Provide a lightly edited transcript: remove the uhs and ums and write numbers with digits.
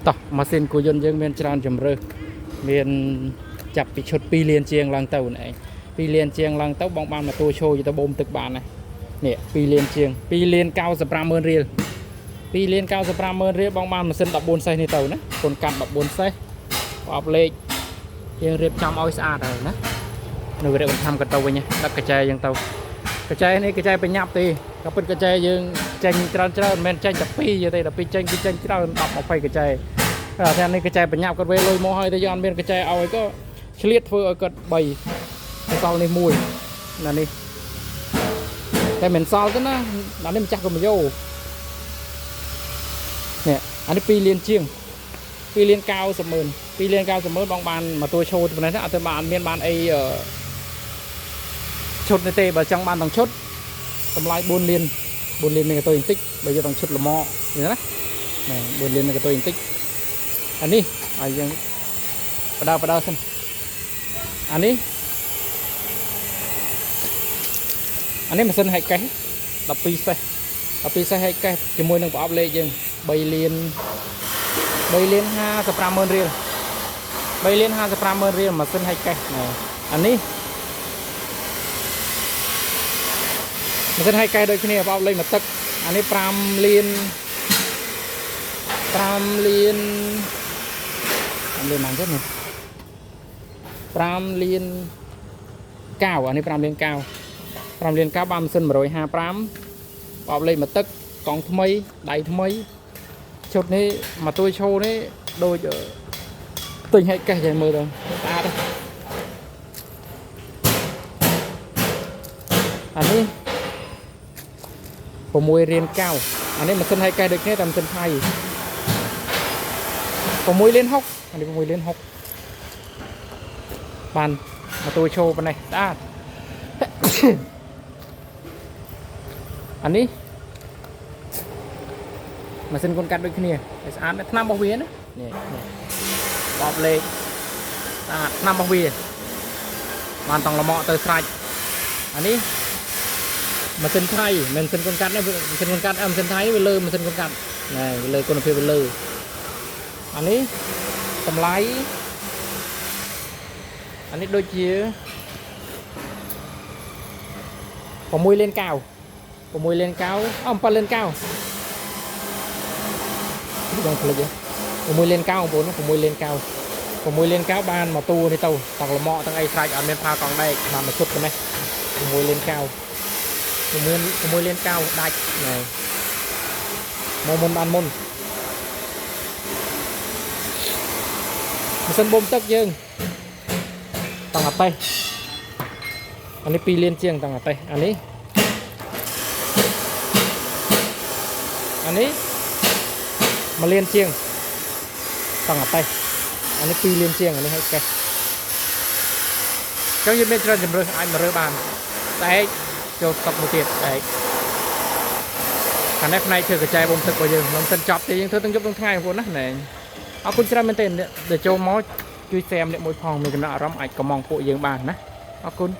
តោះម៉ាស៊ីនគោយន្តយើងមានច្រើនជំរើសមានចាប់ពីឈុត2លានជាងឡើងទៅណែឯង2លានជាងឡើងទៅបងបានមកតួឈោយទៅបូមទឹកបានណានេះ2លានជាង2លាន95ម៉ឺនរៀល2លាន95ម៉ឺនរៀលបងបានម៉ាស៊ីន14សេះនេះទៅណាកូនកាត់14សេះប្រអប់លេខយើងរៀបចំឲ្យស្អាតហើយណានៅរៀបបន្ថែមក៏ទៅវិញដឹកកញ្ចែយើងទៅកញ្ចែនេះកញ្ចែបញ្ញាប់ទេក៏ពិតកញ្ចែយើងចេញច្រើនច្រើនមិនមែនចេញតែ2ទេដល់ពីចេញគឺចេញច្រើន10 20កញ្ចែ តែនេះកញ្ចែបញ្ញាប់គាត់វេលុយមកហើយតែយើងអត់មានកញ្ចែឲ្យក៏ឆ្លៀតធ្វើឲ្យគាត់3សល់នេះមួយណានេះតែមិនសល់ទេណាអានេះម្ចាស់ក៏មកយោនេះអានេះ2លានជាង2លាន90ម៉ឺន2លាន90ម៉ឺនបងបានមកទួឈោទៅប៉ុណ្ណេះអត់ទៅបានមានបានអីឈុតនេះទេបើចង់បានទាំងឈុតតម្លៃ4លាន4លានមានកតុយបន្តិចបើយកទាំងឈុតល្មមនេះណា4លានមានកតុយបន្តិចអានេះឲ្យយើងបដើបដើសិនអានេះអានេះម៉ាស៊ីនហែកកេះ12សេះ12សេះហែកកេះជាមួយនឹងប្រអប់លេខយើង3លាន3លាន55ម៉ឺនរៀល3លាន55ម៉ឺនរៀលម៉ាស៊ីនហែកកេះអានេះម៉ាស៊ីនហែកកេះដូចគ្នាប្រអប់លេខមួយទឹកអានេះ5លាន5លាន5លានប៉ុន្មានទេនេះ5លាន9អានេះ5លាន9 5លាន9បានម៉ាស៊ីន155ប្រអប់លេខមួយទឹកកង់ថ្មីដៃថ្មីឈុតនេះមកទួយឈោនេះដូចទិញហែកកេះយ៉ាងមើលទៅស្អាតអានេះ6រៀល9អានេះម៉ាស៊ីនហែកកេះដូចគ្នាតែម៉ាស៊ីនថៃ6លាន6អានេះ6លាន6បានមកទួយឈោប៉ុណ្ណេះស្អាតអានេះម៉ាស៊ីនកូនកាត់ដូចគ្នាស្អាតថ្នាំរបស់វាណានេះបបលេខស្អាតថ្នាំរបស់វាបានតង់លម៉កទៅស្រេចអានេះម៉ាស៊ីនថៃមិនម៉ាស៊ីនកូនកាត់នេះម៉ាស៊ីនកូនកាត់ម៉ាស៊ីនថៃវាលើម៉ាស៊ីនកូនកាត់ណែវាលើគុណភាពវាលើអានេះតម្លៃអានេះដូចជា6លាន9 6លាន9អូ7លាន9បងភ្លេច6លាន9បងប្អូន6លាន9 6លាន9បានមកទូនេះទៅតង់លម៉កទាំងអីស្រេចអត់មានផាកង់ដែកបានមួយឈុតប៉ុណ្ណេះ6លាន9 6លាន9ដាច់ណែមកមុនបានមុនម៉ាស៊ីនបូមទឹកយើងតង់អាតេសអានេះ2លានជាងតង់អាតេសអានេះអានេះ1លានជាងតង់អាតេសអានេះ2លានជាងអានេះហើយកេះចឹងយើងមានច្រើនជំរើសអាចមករើបានតែចូលស្តុកមួយទៀតតែខាងនេះផ្នែកធ្វើកញ្ចែបូមទឹករបស់យើងមិនសិនចប់ទេយើងធ្វើទាំងយប់ទាំងថ្ងៃបងប្អូនណាណែអរគុណច្រើនមែនទែនដែលចូលមកជួយសែមអ្នកមួយផងមានចំណាក់អារម្មណ៍អាចកំងពួកយើងបានណាអរគុណ។